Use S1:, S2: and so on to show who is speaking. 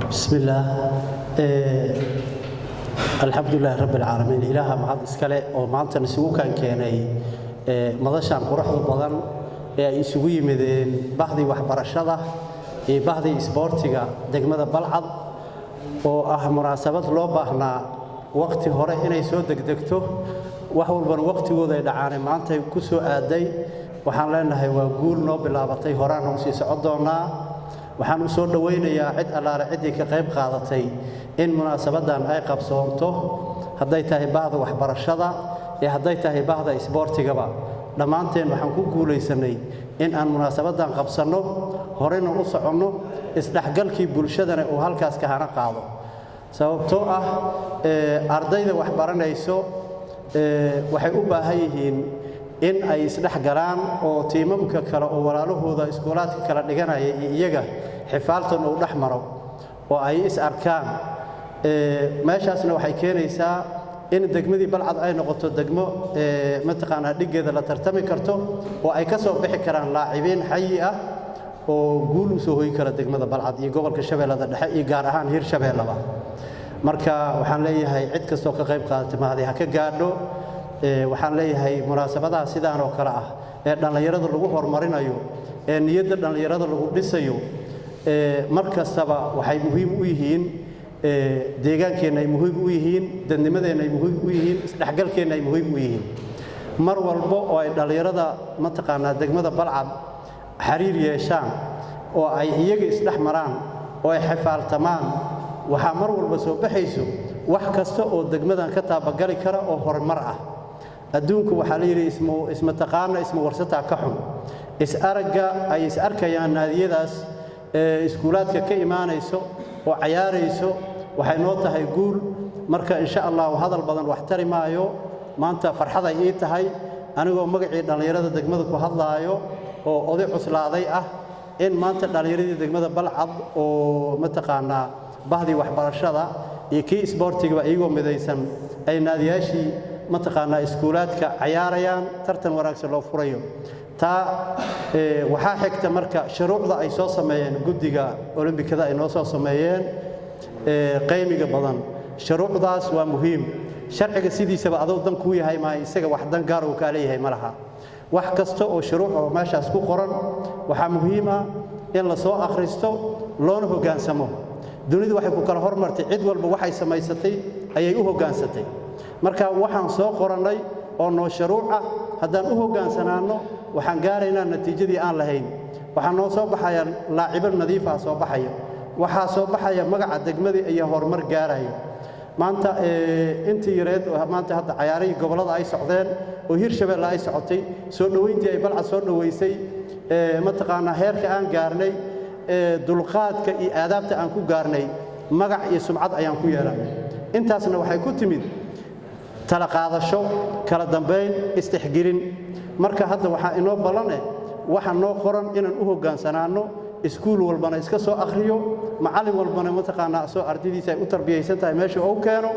S1: Bismillaah, alxamdulilaahi rabbi alcaalamiin. Ilaaha mahad iskale oo maantan isugu kaan keenay madashan quruxda badan ee ay isugu yimideen bahdii waxbarashada iyo bahdii isboortiga degmada Balcad, oo ah munaasabad loo baahnaa waqti hore inay soo degdegto. Wax walbana waqtigooda ay dhacaane, maantay ku soo aaday. Waxaan leenahay waa guul noo bilaabatay, horaana u sii socon doonaa. Waxaan u soo dhowaynayaa cid allaale ciddii ka qayb qaadatay in munaasabaddan ay qabsoonto, hadday tahay bahda waxbarashada iyo hadday tahay bahda isboortigaba. Dhammaanteen waxaan ku guulaysanay in aan munaasabaddan qabsanno, horena u soconno, isdhexgalkii bulshadana uu halkaas ka hana qaado, sababtoo ah ardayda wax baranayso waxay u baahan yihiin in ay isdhex galaan oo tiimamka kale oo walaalahooda iskuulaadka kala dhiganaya iyo iyaga xifaaltan uu dhex maro oo ay is arkaan. Meeshaasna waxay keenaysaa in degmadii Balcad ay noqoto degmo mataqaanaa dhiggeeda la tartami karto oo ay ka soo bixi karaan laacibiin xayi ah oo guul u soo hoyi kara degmada Balcad iyo gobolka Shabeellada Dhexe iyo gaar ahaan Hirshabeellaba. Marka waxaan leeyahay cid kastoo ka qayb qaadatay mahadi ha ka gaadho. Waxaan leeyahay munaasabadaha sidaan oo kale ah ee dhallinyarada lagu horumarinayo, ee niyadda dhallinyarada lagu dhisayo, mar kastaba waxay muhiim u yihiin deegaankeenna, ay muhiim u yihiin dadnimadeenna, ay muhiim u yihiin isdhexgalkeenna, ay muhiim u yihiin. Mar walbo oo ay dhallinyarada mataqaanaa degmada Balcad xiriir yeeshaan oo ay iyaga isdhex maraan oo ay xifaaltamaan, waxaa mar walba soo baxayso wax kasta oo degmadan ka taabagali kara oo horumar ah. Adduunku waxaa la yidhi isma taqaana isma warsataa ka xun. Is-aragga ay is arkayaan naadiyadaas iskuulaadka ka imaanayso oo cayaarayso waxay noo tahay guul. Marka insha Allahu hadal badan wax tari maayo. Maanta farxaday ii tahay anigoo magacii dhallinyarada degmada ku hadlaayo oo oday cuslaaday ah in maanta dhallinyaradii degmada Balcad oo mataqaanaa bahdii waxbarashada iyo kii isboortigaba iyagoo midaysan ay naadiyaashii mataqaanaa iskuulaadka cayaarayaan, tartan wanaagsan loo furayo. Taa waxaa xigta marka shuruucda ay soo sameeyeen guddiga olombikada ay noo soo sameeyeen qaymiga badan. Shuruucdaas waa muhiim. Sharciga sidiisaba adoo dan kuu yahay maaha, isaga wax dan gaar uu kaa leeyahay ma laha. Wax kasta oo shuruuc oo meeshaas ku qoran waxaa muhiim ah in la soo akhristo loona hoggaansamo. Dunidu waxay ku kala hormartay cid walba waxay samaysatay ayay u hoggaansatay. Marka waxaan soo qorannay oo noo shuruuc ah haddaan u hoggaansanaanno, waxaan gaaraynaa natiijadii aan lahayn. Waxaa noo soo baxaya laacibo nadiif ah soo baxaya, waxaa soo baxaya magaca degmadii iyo horumar gaarayo. Maanta intii yareed oo maanta hadda cayaarihii gobollada ay socdeen oo Hirshabeelle ay socotay, soo dhoweyntii ay Balcad soo dhoweysay, mataqaanaa heerka aan gaarnay, dulqaadka iyo aadaabta aan ku gaarnay, magac iyo sumcad ayaan ku yeelannay. Intaasna waxay ku timid tala qaadasho, kala dambayn, istixgelin. Marka hadda waxaa inoo ballan waxa noo qoran inaan u hoggaansanaanno, iskuul walbana iska soo akhriyo, macallin walbana mataqaanaa soo ardaydiisa ay u tarbiyaysan tahay meesha uu keeno.